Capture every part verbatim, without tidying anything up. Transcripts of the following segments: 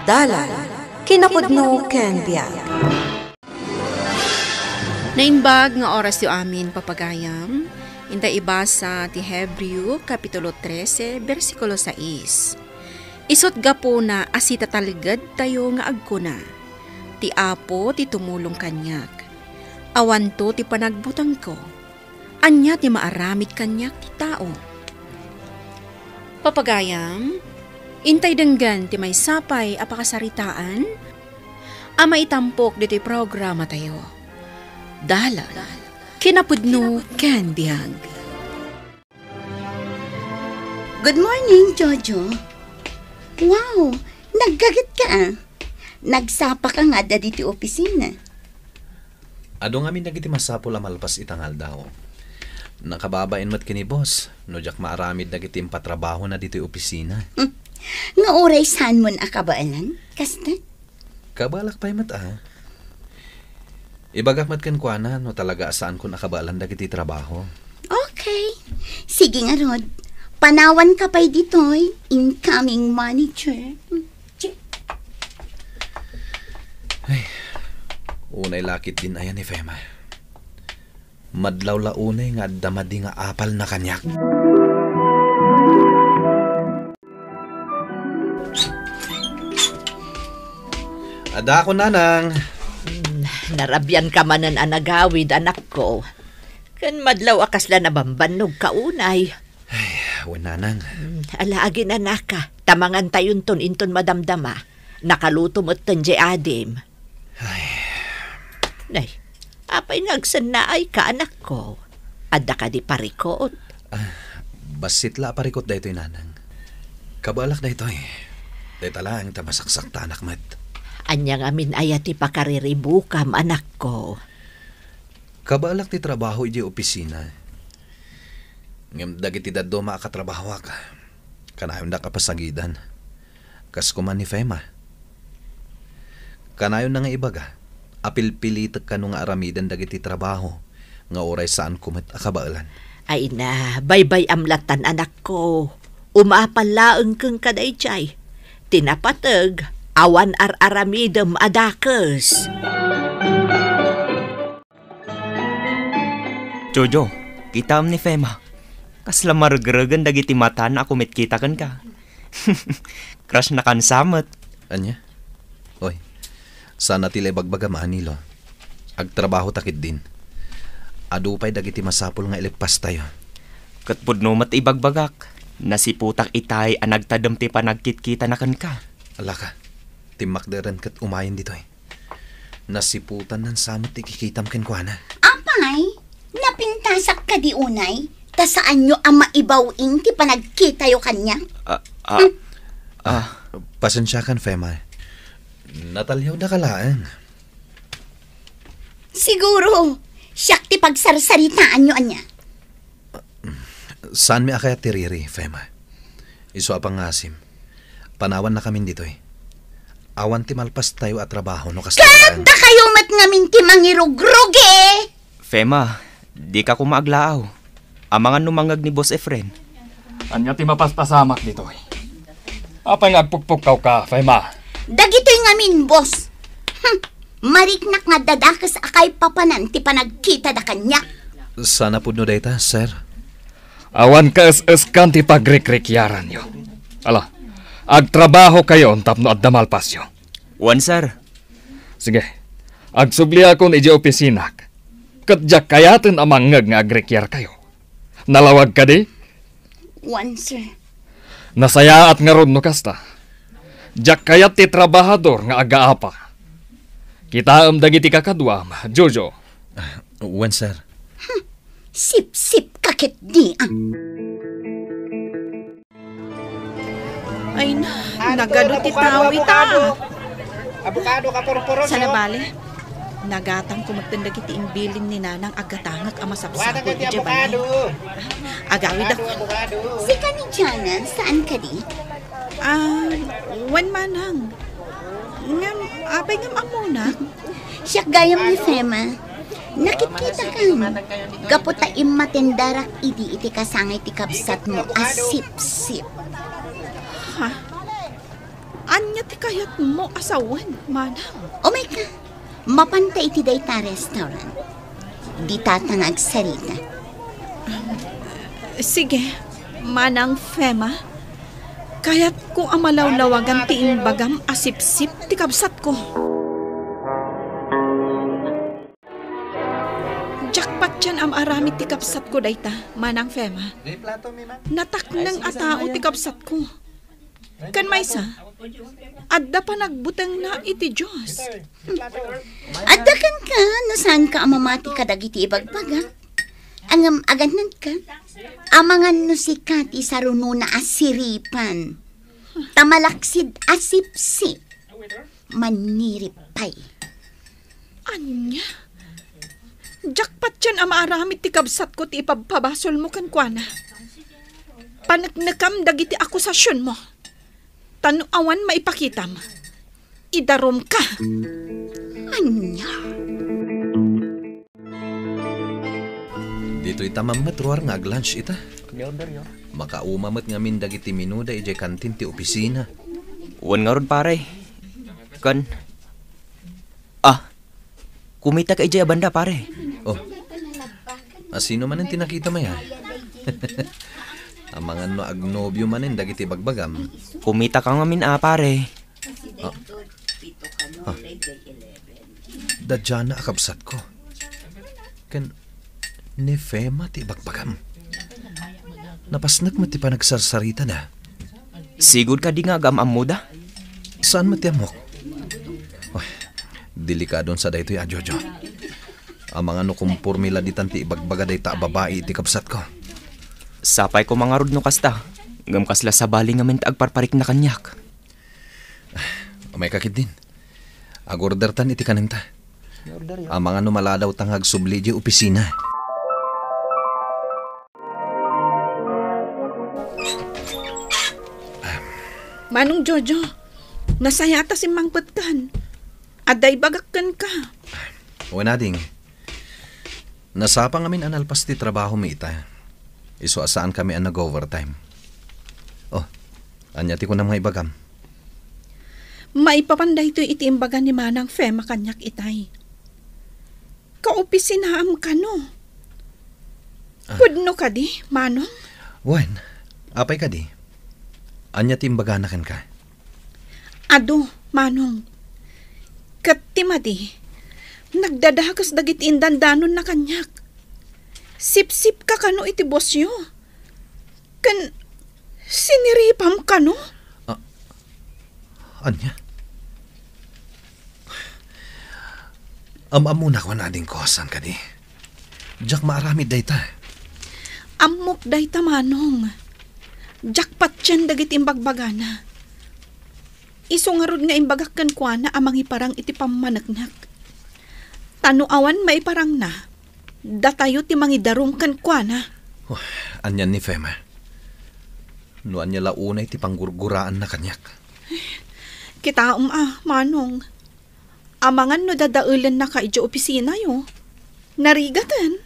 Dalan, kinapudno ken biag. Naimbag nga orasyo amin, papagayam. Inta ibasa ti Hebreo, Kapitulo trese, bersikulo sais. Isut' gapuna a sitatalgedtayo nga agkuna, "Ti Apo ti tumulong kaniak. Awanto ti panagbutangko. Ania ti maaramid kaniak ti tao?" Papagayam, intay denggen ti maysa pay a pakasaritaan a maitampok ditoy programatayo. Dalan, kinapudno ken biag. Good morning, Jojo. Wow, naggaget ka, ah. Nagsapa ka nga adda ditoy opisina. Adu ngamin dagiti masapul a malpas ita nga aldaw. Nakababain met ken ni boss no diak maaramid dagiti impatrabahona ditoy opisina. Hmm. Nga uray saanmon a kabaelan? Kasta? Kabaelak pay met, ah. Ibagak met kenkuana no talaga a saankon a kabaelan dagiti trabaho. Okay. Sige ngarud. Panawanka pay ditoy, incoming manager. Hmm. Che. Ay, unay la ketdin aya ni Fema. Madlaw la unay nga adda madi nga apalna kaniak. Adda ako, Nanang. Hmm, narabian ka manen a nagawid, anakko. Ken madlaw a kasla nabambannog ka unay. Ay, wen, Nanang. Hmm, ala, aginanaka. Ta mangantayonton inton madamdama. Nakaluto metten diay adim. Ay. Nay, apay nga agsennaayka, anakko? Adda kadi parikut? Ah, bassit la a parikut daytoy, Nanang. Kabaelak daytoy. Dayta laeng ta masaksaktanak met. Ania ngamin aya ti pakariribukam, anakko? Kabaelak ti trabaho idiay opisina. Ngem dagiti dadduma a katrabahoak, kanayondak a pasagidan. Kas koma ni Fema. Kanayonna nga ibaga a pilpilitek kano nga aramiden dagiti trabaho nga uray saanko met a kabaelan. Ay na, baybay-am latan, anakko. Umapal laeng kenka daydiay. Ti napateg, awan ar-aramidem a dakes. Jojo, kitaem ni Fema. Kasla maregregen dagiti matana a kumitkita kenka. Crush na kansa met. Ania? Oy, saan a ti la ibagbagam, Anilo. Agtrabaho ta ketdin. Adu pay dagiti masapul nga ileppastayo. Ket pudno met ibagbagak, nasiputak itay a nagtadem ti panagkitkitana kenka. Alaka, timmakderen ket umayen ditoy. Nasiputan nan sa met ti kikitam kenkuana. Apay, napintasak kadi unay? Ta saanyo a maibaw-ing ti panagkitayo kaniak? Ah, ah, Hmm? Ah, ah. Pasensiakan, Fema. Nataliawdaka laeng. Siguro, siak ti pagsarsaritaanyo, ania? Saanmi a kayat ti riri, Fema. Isu a pangngasim, panawannakamin ditoy. Awan ti malpastayo a trabaho no kasla. Ket dakayo met ngamin ti mangirugrugi! Fema, dika koma aglaaw. Amangan no mangngeg ni Boss Efren. Ania ti mapastasamak ditoy? Apay nga agpukpukkawka, Fema? Dagitoy ngamin, boss. Hmm. Mariknak nga adda dakes a kaipapanan ti panagkitada kaniak. Saan a pudno dayta, sir? Awan kaes-eskan ti pagrikrikiaranyo. Ala, agtrabahokayon tapno adda malpasyo. Wen, sir. Sige, agsubliakon idiay opisinak. Ket diak kayaten a mangngeg nga agrikiarkayo. Nalawag kadi? Wen, sir. Nasayaat ngarud no kasta. Diak kayat ti trabahador nga agaapa. Kitaem dagiti kakaduam, Jojo. Ah, wen, sir. Hmm, sipsipka ketdi, ah. Ay na, nagadu ti tao ita. Avocado ka purpuro. Sana bale, nagatangko metten dagiti imbilin ni Nanang a gatangek a masapsapul idiay balay. Agawid ako. Sika ni Jana, saan kadi? Ah, wen manang. Ngem, apay ngem ammona? Siak gayam ni Fema. Nakitkitakan. Gapu ta immatendarak idi iti kasangay ti kabsatmo a sipsip. Ha? Ania ti kayatmo a sawen, manang? Umayka. Mapanta iti dayta restaurant. Ditata nga agsarita. Sige, Manang Fema. Kayatko a malawlawagan ti imbagam a sipsip ti kabsatko. Diak patien a maaramid ti kabsatko dayta, Manang Fema. Natakneng a tao ti kabsatko. Ken maysa, adda panagbutengna iti Dios. Adda kenka no saanka a mamati kadagiti ibagbaga. Ngem agannadka, amangan no sika ti sarunona a siripan. Ta malaksid a sipsip. Mannirip pay. Ania? Diak patien a maaramid ti kabsatko ti ipabpabasolmo kenkuana. Paneknekam dagiti akusasionmo. Ta no awan maipakitam, idarumka. Ania? Ditoy tamam met ruar nga ag-lunch ita. Makauma met ngamin dagiti minuda idiay kantin ti opisina. Wen ngarud, pare. Kan. Ah, kumita ka idiay a banda, pare. Oh. Asino manen ti nakita, maya? Amangan no agnobio manen dagiti bagbagam. Kumita ka ngamin, a, pare. Ah. Ah. Da Diana a kabsatko. Ken ni Fema ti ibagbagam. Napasnek met ti panagsarsaritana. Sigud kadi nga agam-ammoda? Saan met ti ammok? Oy, delikadon sa daytoy a, Jojo. Amangan no kumporme la ditan ti ibagbaga dayta a babai iti kabsatko. Sapay koma ngarud no kasta, ngem kasla sabali ngamin ti agparparikna kaniak. Umayka ketdin. Agordertan iti kanenta. Amangan no maladawta nga agsubli idiay opisina. Manong Jojo, nasayat a simmangpetkan. Adda ibagak kenka. Wen, ading. Nasapa ngamin a nalpas ti trabahomi ita. Isu a saankami a nag-overtime. Oh, ania ti kunam nga ibagam? Maipapan daytoy iti imbaga ni Manang Fema kaniak itay. Kaopisinaam kano? Ah. Pudno kadi, Manong? Wen, apay kadi? Ania ti imbagana kenka? Adu, Manong. Ket ti madi, nagdadakes dagiti indandanonna kaniak. Sipsipka kano iti bosyo. Ken siniripam kano? Ah, ania? Am-ammonak, wen, adingko, saan kadi? Diak maaramid dayta. Ammok dayta, Manong. Diak patien dagiti imbagbagana. Isu ngarud nga imbagak kenkuana a mangiparang iti pammaneknek. Ta no awan maiparangna, datayo ti mangidarum kenkuana. Oh, anian ni Fema? No ania la unay ti panggurguraanna kaniak? Kitaem a, Manong. Amangan no dadaelennaka idiay opisinayo. Narigaten.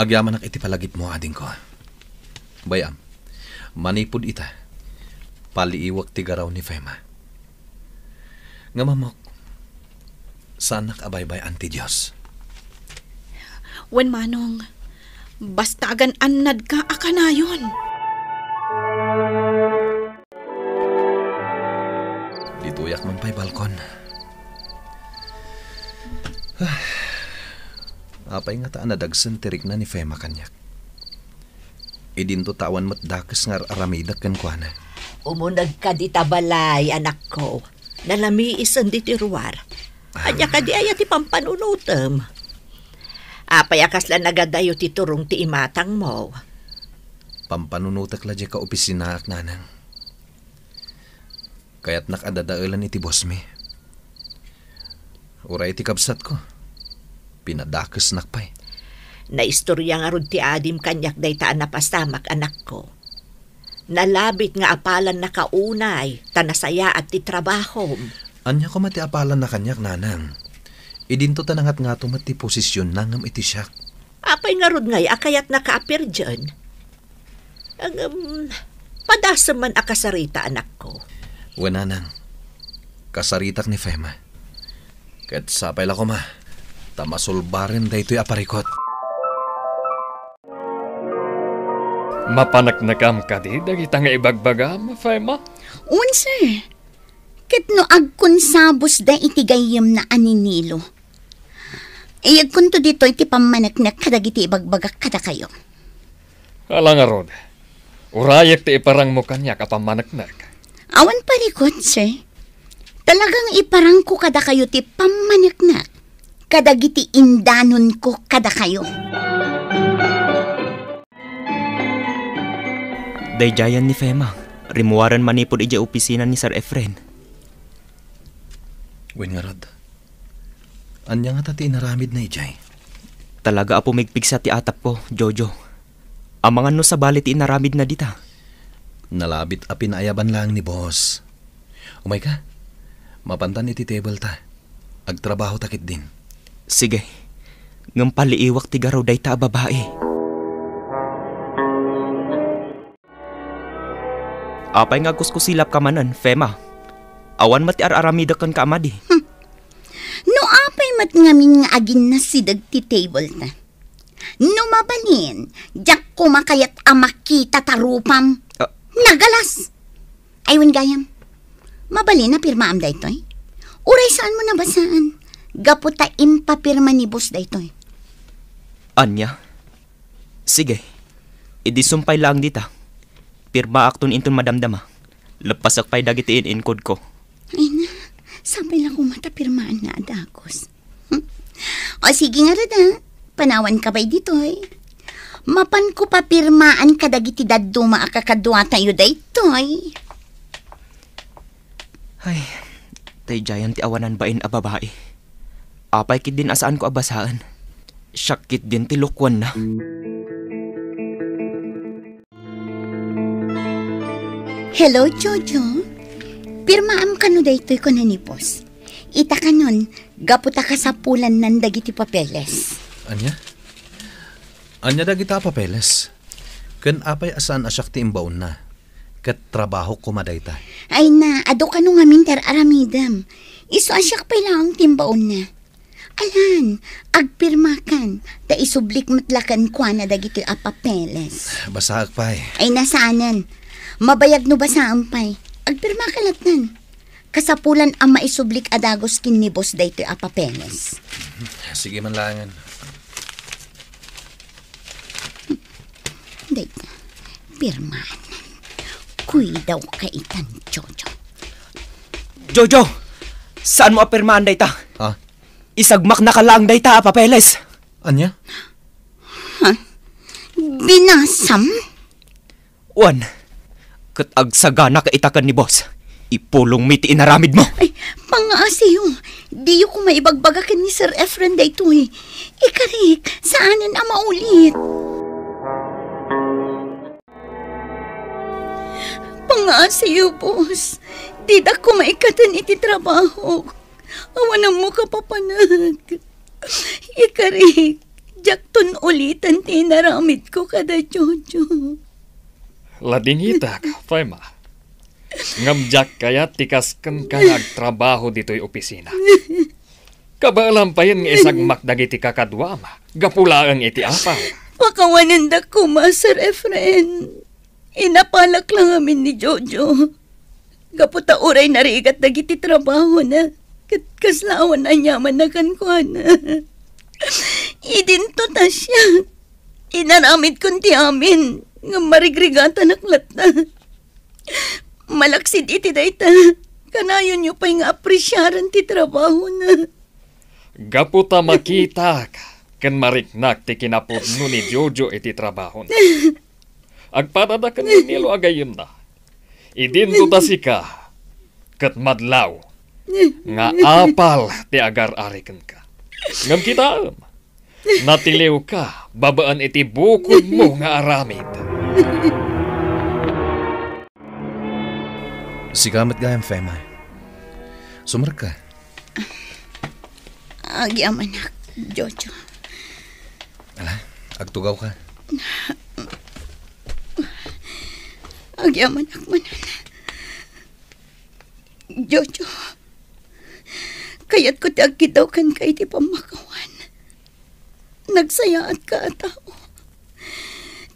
Agyamanak iti palagipmo, adingko. Bay-am, manipud ita, paliiwek ti garaw ni Fema. Ngem ammok, saannak a baybay-an ti Dios. Wen, Manong, basta agan-annadka a kanayon. Ditoyak man pay balkon. Ah, apay ngata a nadagsen ti rikna ni Fema kaniak? Idinto ta awan met dakes nga ar-aramidek kenkuana. Umunegka dita balay, anakko. Nalamiisen ditoy ruar. Ah. Ania kadi aya ti pampanunotem? Apay a kasla nagadayo ti turong ti imatangmo? Pampanunotek la diay kaopisinaak, nanang. Kayatnak a dadaelen iti bosmi. Uray iti kabsatko, pinadakesnak pay. Naistoria ngarud ti adim kaniak dayta a napasamak, anakko. Nalabit nga apalannaka unay, ta nasayaat ti trabahom. Ania koma ti apalanna kaniak, nanang? Idinto ta nangatngato met ti posisionna ngem iti siak. Apay ngarud ngay a kayatnaka a pirdien? Ngem, padasem man a kasarita, anakko. Wen, nanang, kasaritak ni Fema. Ket sapay la koma, ta masulbaren daytoy a parikut. Mapaneknekam kadi dagita nga ibagbagam, Fema? Wen, sir. Ket no agkonsabusda iti gayyemna a ni Nilo, iyegkonto ditoy ti pammaneknek kadagiti ibagbagak kadakayo. Ala ngarud, urayek ti iparangmo kaniak a pammaneknek. Awan parikut, sir. Talagang iparangko kadakayo ti pammaneknek kadagiti indanonko kadakayo. Daydiayen ni Fema, rimmuaren manipud idiay opisina ni Sir Efren. Wen ngarud, ania ngata ti inaramidna idiay? Talaga a pumigpigsa ti atapko, Jojo. Amangan no sabali ti inaramidna dita. Nalabit a pinaayaban laeng ni boss. Umayka. Mapantan iti table ta. Agtrabaho ta ketdin. Sige. Ngem paliiwak ti garaw dayta a babai. Apay nga agkuskusilapka manen, Fema? Awan met ti ar-aramidek kenka a madi. Hmm. No apay met ngamin nga aginnasideg ti table ta. No mabalin, diak koma kayat a makita ta rupam. Ah. Nagalas! Ay, wen gayam. Mabalin a pirmaam daytoy? Uray saanmo nabasaan. Gapu ta impapirma ni boss daytoy. Ania? Sige. Idi sumpay laeng dita. Pirmaakton inton madamdama. Leppasek pay dagiti in-inkodko. Ay na, sapay la koma ta pirmaanna a dagus. Hmm. O sige ngarud, a. Panawanka pay ditoy. Mapanko papirmaan kadagiti dadduma a kakaduatayo daytoy. Ay, daydiayen ti awanan bain a babai. Apay ketdin a saanko a basaen? Siak ketdin ti lokoanna. Hello, Jojo. Pirmaam kano daytoy kuna ni boss? Ita kanon, gapu ta kasapulannan dagiti papeles. Ania? Ania dagita a papeles? Ken apay a saan a siak ti imbaonna? Ket trabaho koma dayta. Ay na, adu kano ngamin ti ar-aramidem. Isu a siak pay laeng ti imbaonna. Alan, agpirmakan, ta isublik met la kenkuana dagitoy a papeles. Basaek pay. Ay na, saanen. Mabayag no basaem pay. Agpirmaka lattan. Kasapulan a maisublik a dagus ken ni boss daytoy a papeles. Sige man laengen. Dayta, pirmaan. Kuidawka itan, Jojo. Jojo! Saanmo a pirmaan dayta? Ha? Isagmaknaka laeng dayta a papeles. Ania? Ha? Binasam? Wen, ket agsagana ka ita ken ni boss. Ipulongmi ti inaramidmo. Ay, pangaasiyo. Diyo koma ibagbaga ken ni Sir Efren daytoy. Ikarik, saanen a maulit. Pangaasiyo, boss. Dida koma ikkaten iti trabaho. Awan ammo kapapanek. Ikarik, diakton uliten ti inaramidko kada Jojo. Ladingitak, Fema. Ngem diak kayat ti kas kenka nga agtrabaho ditoy opisina. Kabaelam payen nga isagmak dagiti kakaduam gapu laeng iti apal. Pakawanendak koma, Sir Efren. Inapalak la ngamin ni Jojo. Gapu ta uray narigat dagiti trabahona, ket kasla awan aniamanna kenkuana. Idinto ta siak. Inaramidkon ti amin, ngem marigrigatanak latta. Malaksid iti dayta, kanayonyo pay nga apresiaren ti trabahona. Gapu ta makitak ken mariknak ti kinapudno ni Jojo iti trabahona. Agpadada ken ni Nilo a gayyemna. Idinto ta sika ket madlaw nga apal ti agar-ari kenka. Ngem kitaem, natiliwka babaen iti bukodmo nga aramid. Sika met gayam, Fema. Sumrekka. Agyamanak, Jojo. Ala, agtugawka. Agyamanak manen. Jojo, kayatko ti agkiddaw kenka iti pammakawan. Nagsayaatka a tao.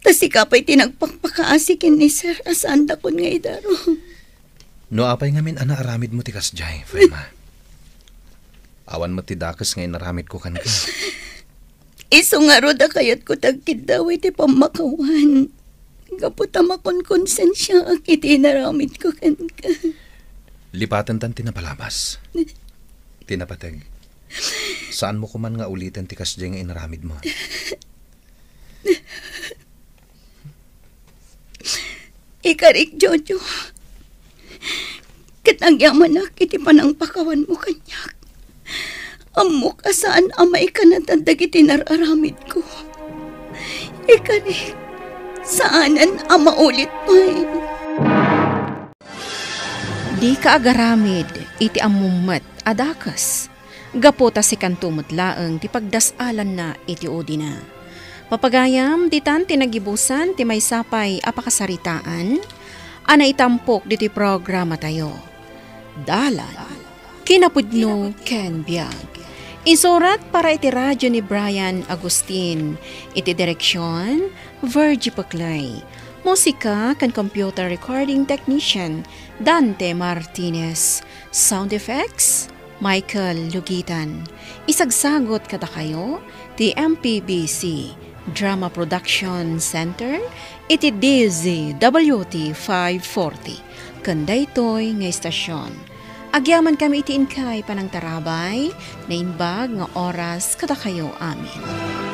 Ta sika pay ti nagpakpakaasi ken ni Sir a saandakon nga idarum. No apay ngamin a naaramidmo ti kasdiay, Frema? Awan met ti dakes nga inaramidko kenka. Isu ngarud a kayatko ti agkiddaw iti pammakawan. Gapu ta makonkonsensiaak iti inaramidko kenka. Lipatentan ti napalabas. Ti napateg. Saanmo koman nga uliten ti kasdiay nga inaramidmo. Ikarik, Jojo. Ket agyamanak iti panangpakawanmo kaniak. Ammok a saan a maikanatan dagiti nar-aramidko. Ikarik, saanen a maulit pay. Dika agaramid iti ammom met a dakes, gapu ta sikanto met laeng ti pagdas-alanna iti udina. Papagayam, ditan ti nagibusan ti maysa pay a pakasaritaan a naitampok ditoy programatayo. Dalan, kinapudno ken biag. Insurat para iti radio ni Brian Agustin. Iti direksion, Virgie Peclay. Musika ken computer recording technician, Dante Martinez. Sound effects, Michael Lugitan. Isagsagut kadakayo ti M P B C Drama Production Center iti D Z W T five forty. Ken daytoy nga istasyon, agyamankami iti inkay panangtarabay, naimbag nga oras kadakayo amin.